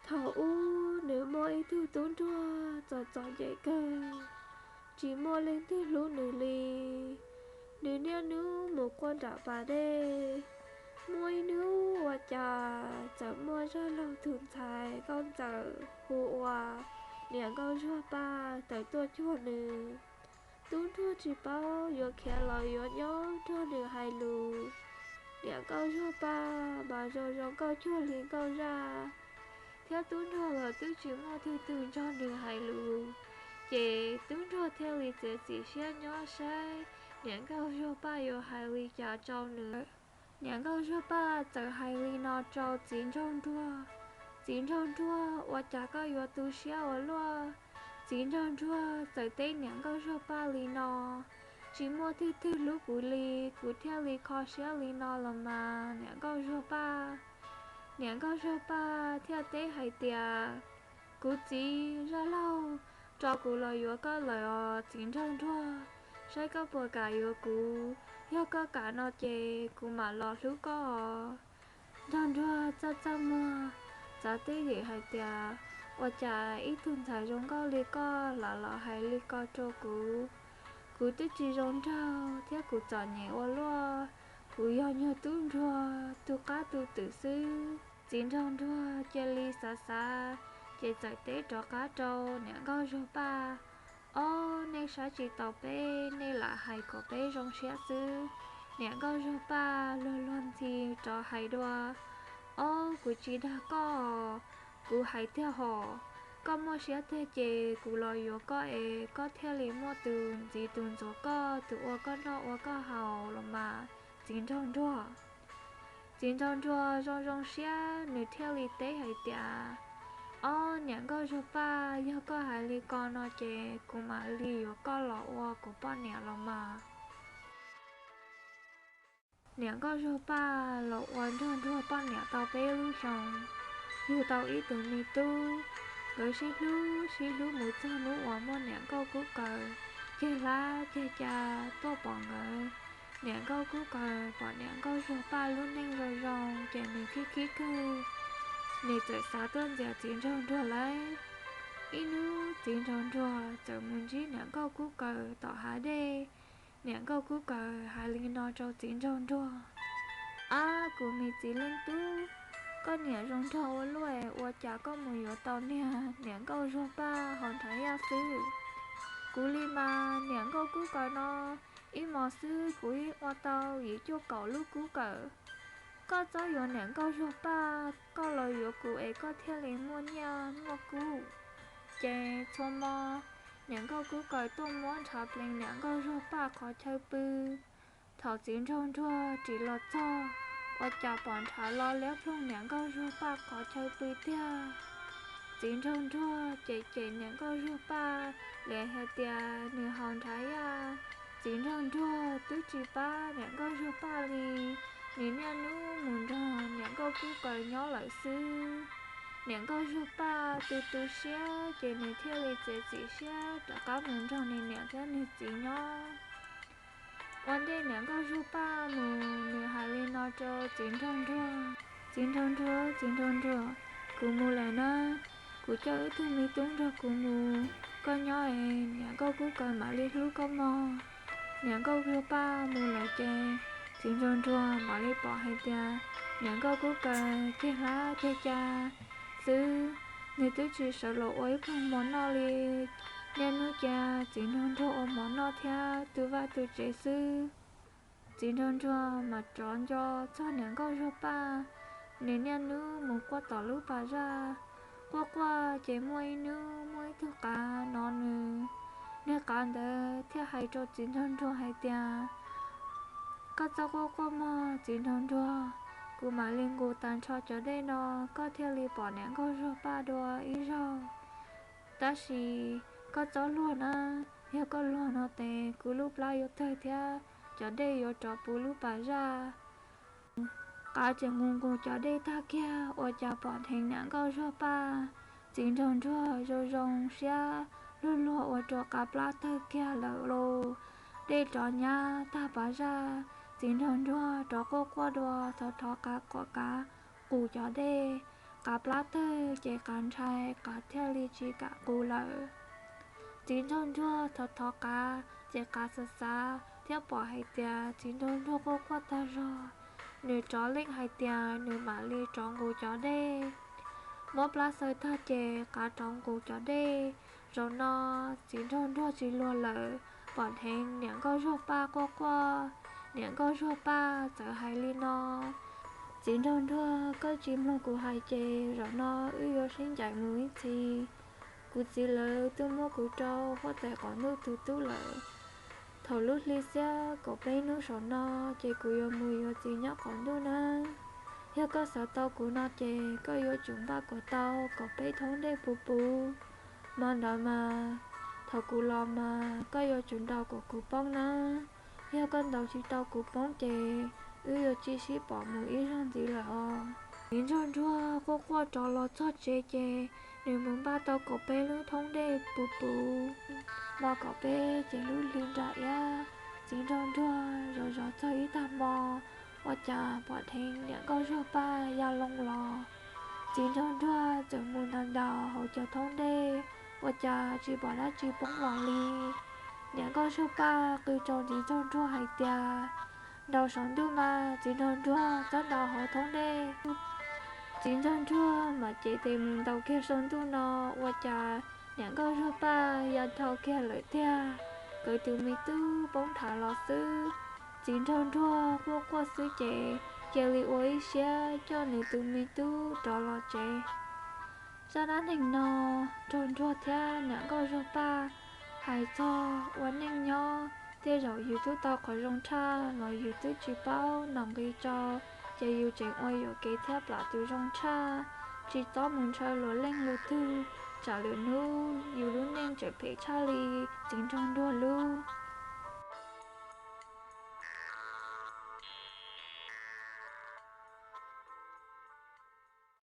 Thaum ub nws muaj ib tug tub ntsuag txom txom nyem kawg, tsis muaj leej twg hlub nws li. Nws niaj hnub mus quaj nram pas dej. Muaj ib hnub ua cas txawm muaj zaj laug tus ntxhais nkauj ntxawm hu ua Niam Nkauj Zuag Paj tawm tuaj cuag nws. Tub ntsuag tsis paub yuav khiav los yuav nyob nrog nws hais lus. Niam Nkauj Zuag Paj mas zoo zoo nkauj cuag li nkauj zaj, thiab tub ntsuag los twb tsis muaj tug twg nrog nws hais lus. Ces tub ntsuag thiaj li txiav txim siab nyob saib Niam Nkauj Zuag Paj yuav hais li cas rau nws. Niam Nkauj Zuag Paj txawm hais li no rau Txiv Nraug Ntsuag: Txiv Nraug Ntsuag, ua cas koj yuav tu siab ua luaj? Txiv Nraug Ntsuag txawm teb Niam Nkauj Zuag Paj li no: Tsis muaj tug twg hlub kuv li, kuv thiaj li kho siab li no los mas Niam Nkauj Zuag Paj. Niam Nkauj Zuag Paj thiaj teb hais tias: Kuv txiv zaj laug tso kuv los yuav koj lawm os Txiv Nraug Ntsuag, saib koj puas kam yuav kuv. Yog koj kam no ces kuv mam los hlub koj os. Nraug Ntsuag txaj txaj muag, txav twj ywm hais tias: Ua cas ib tug ntxhais zoo nkauj li koj lam los hais li ko rau kuv? Kuv twb tsis zoo nraug thiab kuv txom nyem ua luaj, kuv yog nyuag tub ntsuag tu qab tu twm xwb. Txiv Nraug Ntsuag cia li xav xav, ces txawm teb rov qab rau Niam Nkauj Zuag Paj: Ob, nej saib tsis taus peb, nej lam hais kom peb zoo siab xwb. Niam Nkauj Zuag Paj luag luag ntxhi rov hais dua: Ob, kuv tsis dag koj, kuv hais tiag hos. Koj muaj siab tiag ces kuv los yuav koj es koj thiaj li muaj tus ntxiv tus ntxuav koj, tus ua koj noj ua koj haus los mas Txiv Nraug Ntsuag. Txiv Nraug Ntsuag zoo zoo siab, nws thiaj li teb hais tias: Ob, Niam Nkauj Zuag Paj, yog koj hais li ko no ces kuv mam li yuav koj los ua kuv poj niam los mas. Niam Nkauj Zuag Paj los ua Nraug Ntsuag poj niam tau peb lub xyoo, yug tau ib tug me tub. Nkawd sib hlub sib hlub mus txog hnub uas muaj Niam Nkauj Kub Kaws ceg hlab ceg ca tuaj pom nkawd. Niam Nkauj Kub Kaws pom Niam Nkauj Zuag Paj lub neej zoo zoo ces nws khib khib kawg, nws txawm xav tuaj ntxias Txiv Nraug Ntsuag lawm. Ib hnub Txiv Nraug Ntsuag txawm mus ntsib Niam Nkauj Kub Kaws tom hav dej. Niam Nkauj Kub Kaws hais li no rau Txiv Nraug Ntsuag: Ab, kuv me txiv leej tub, koj niam zoo nraug ua luaj, ua cas koj mus yuav tau niag Niam Nkauj Zuag Paj hauv nrhav yaj xwb? Kuv li mas Niam Nkauj Kub Kaws no, ib hmos xwb kuv ib ua tau yim cuaj kaum lub kub kawm. Koj txhob yuav Niam Nkauj Zuag Paj, koj los yuav kuv es koj thiaj li muaj nyiaj muaj kub. Ces txhua hmo Niam Nkauj Kub Kaws tuaj muab ntshav plees Niam Nkauj Zuag Paj qhov chaw pw. Thaum Txiv Nraug Ntsuag ris los txog, ua cas pom ntshav lo liab ploog Niam Nkauj Zuag Paj qhov chaw pw tiag. Txiv Nraug Ntsuag cem cem Niam Nkauj Zuag Paj, liam hais tias nws haus ntshav yaj. Txiv Nraug Ntsuag twb tsis pab Niam Nkauj Zuag Paj li, nws niaj hnub mus nrog Niam Nkauj Kub Kaws nyob lawm xwb. Niam Nkauj Zuag Paj tu tu siab ces nws thiaj li txiav txim siab rov qab mus nrog nws niam thiab nws txiv nyob. Ua ntej Niam Nkauj Zuag Paj mus, nws hais li no rau Txiv Nraug Ntsuag: Txiv Nraug Ntsuag, Txiv Nraug Ntsuag, kuv mus lawm na, kuv coj wb tug me tub nrog kuv mus, koj nyob es Niam Nkauj Kub Kaws mam li hlub koj mog. Niam Nkauj Zuag Paj mus lawm ces Txiv Nraug Ntsuag mam li pom hais tias Niam Nkauj Kub Kaws ceg hlab ceg ca xwb, nws twb tsis sawv los ua ib pluag mov noj li. Niaj hnub cia Txiv Nraug Ntsuag ua mov noj thiab tu vaj tu tsev xwb. Txiv Nraug Ntsuag mas rov nco txog Niam Nkauj Zuag Paj, nws niaj hnub mus quaj tom lub pas zaj. Quaj quaj ces muaj ib hnub muaj ib tug qav hnov nws. Niag qav ntawd thiaj hais rau Txiv Nraug Ntsuag hais tias: Koj txhob quaj quaj mog Txiv Nraug Ntsuag, kuv mam li nqus tag nrho cov dej no, koj thiaj li pom Niam Nkauj Zuag Paj dua ib zaug. Tab sis koj txhob luag na, yog koj luag no ces kuv lub plab yuav tawg thiab cov dej yuav rov puv lub pas zaj. Qav tseem nqus nqus cov dej tag kiag ua cas pom dheev Niam Nkauj Zuag Paj. Txiv Nraug Ntsuag zoo zoo siab, luag luag ua rau qav plab tawg kiag lawm lauj. Dej rov nyab tag pas zaj, Txiv Nraug Ntsuag rov quaj quaj dua, thov thov qav kom qav nqus cov dej. qav plab tawg ces qav ntshai, qav thiaj li tsis kam qus lawm. Txiv nraug nruag thov thov qav ces qav xav xav thiab pom hais tias txiv nraug nruag quaj quaj tag zog, nws rov leej hais tias nws mam li rov nqus cov dej. Muab plab xaws tag ces qav rov nqus cov dej. Zaum no txiv nraug nruag tsis luag lawm, pom dheev niam nkauj zuag paj quaj quaj. Niam nkauj zuag paj txawm hais li no: Txiv nraug nruag, koj tsis mloog kuv hais ces zaum no wb yuav sib ncaim mus ib txhis. Kuv txiv lawv twb muab kuv rau huab tais qaum ntuj tus tub lawm. Thaum lub hli xiab kaum peb hnub saum no ces kuv yuav mus yuav txiv nyob qaum ntuj nawb. Yog koj xav tau kuv no ces koj yuav tsum npaj kom tau kaum peb thoob dej puv puv. Hmo ntawd mas thaum kuv los mas koj yuav tsum ntaus kom kuv poob nawb. Yog koj ntaus tsis tau kuv poob ces wb yuav tsis sib pom mus ib zaug ntxiv lawm os. Txiv nraug nruag quaj quaj rov los txog tsev ces nws mus npaj tau kaum peb lub thoob dej puv puv. Hmo kaum peb ces lub hli nra iab, txiv nraug nruag zov zov txog ib tag hmo, ua cas pom dheev niam nkauj zuag paj ya loo los. Txiv nraug nruag txawm mus ntaus ntaus hauv cov thoob dej, ua cas tsis pom dab tsi poob los li. Niam nkauj zuag paj qw rau txiv nraug nruag hais tias, ntaus saum ntuj mas txiv nraug nruag, txhob ntaus hauv thoob dej. Txiv nraug nruag mam cev tes mus ntaus kiag saum ntuj no, ua cas niam nkauj zuag paj ya dhau kiag lawm tiag. Nkawd tus me tub poob thav los xwb. Txiv nraug nruag quaj quaj xwb ces cia li ua ib siab coj nws tus me tub rov los tsev. Zaj dab neeg no, nraug nruag thiab niam nkauj zuag paj hais txog ua neej nyob. Tej zaum yus twb tau qhov zoo tshaj los yus twb tsis paub nqis rau, ces yus tseem ua yuam kev thiab plam tus zoo tshaj, tsis txhob mus ntshaw luag leej lwm tus, tsam lwm hnub yus lub neej tseem phem tshaj li txiv nraug nruag lub.